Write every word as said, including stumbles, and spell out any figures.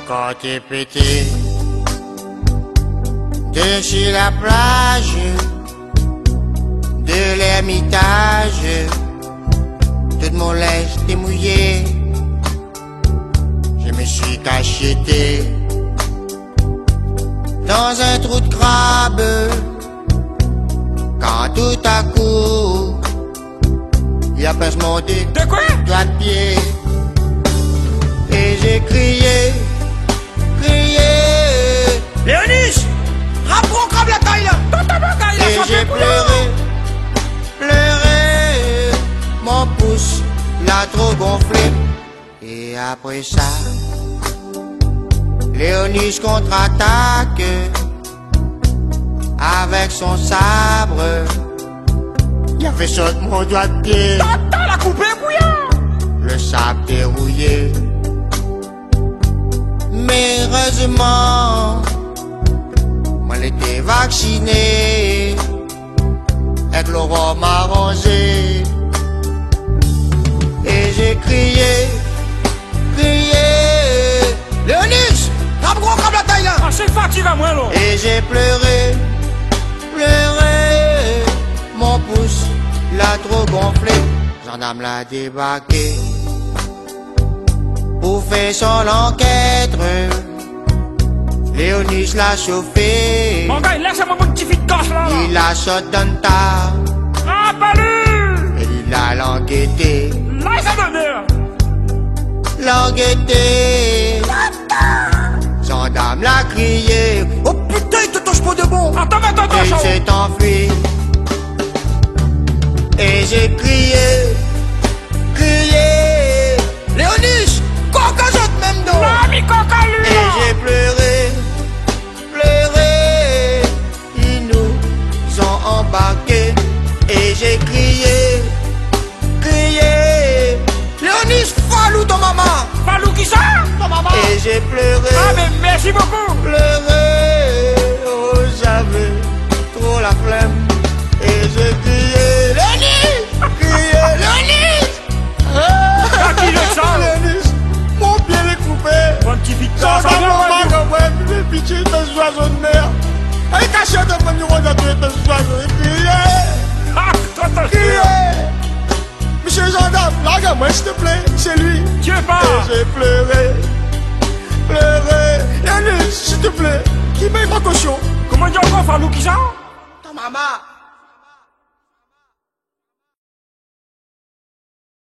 Kan té pété, dési la plaz de l'Ermitaj, tout mon linz té mouyé. Je me suis cacheté dans un trou de crabe quand tout à coup, il a pinsé mon doi de pié. De quoi ? Et j'ai crié, crié. Léonis, rapran krab la tay la. Tonton bagay la, et j'ai pleuré, pleuré, mon pous la tro gonflé. Et après ça, Léonis contre-attaque avec son sabre. Il a fé sot mon doi de pié. Tonton la koupé, bouya. Le sab té rouyé. Mais heureusement, moin lété vaksiné. Èk lo rom aranzé. Et j'ai crié, crié. Léonis, trap gro krab la tay la. Ah, sé fatig amoin la. Et j'ai pleuré, pleuré. Mon pous la tro gonflé. Zandam la débarké pou fé son lankèt. Léonis la shofé. Mon gars, lès amoin mon ti fi de kas la, la. Li la sot dan ta. Ah, pa li. É li la langété. La, sa donn. Langété. Zandam la kriyé. Oh putain, i té toush pa de bon. Atann, atann, atann. É li sa sé anfui. Et j'ai crié, crié. Léonis, kok azot mèm non. Non, mi kok ali la. Et j'ai pleuré, pleuré. Ils nous ont embarqués. Et j'ai crié, crié. Léonis, Falou ton mama. Falou kisa ? Ton mama. Et j'ai pleuré. Ah, mé mèrsi bokou. Pleuré, oh, j'avais trop la flemme. Et j'ai crié, Léonis, crié, Léonis. Ah, ki lé sa ? Léonis, mon pié lé koupé. Bann ti fi de kas, sa va, mama, kan mèm, mi fé pitié, té zoizo de mèr. Alé, kashèt, mèm, nou rogard, té zoizo, é kriyé. Ah, tonton. Kriyé. Monsieur gendarme, larg amoin, s'il te plaît, c'est lui. Dieu pas. Et j'ai pleuré, pleuré. Léonis, s'il te plaît, ki pèy mon kotion ? Koman i di ankor, Falou kisa ? Ton mama.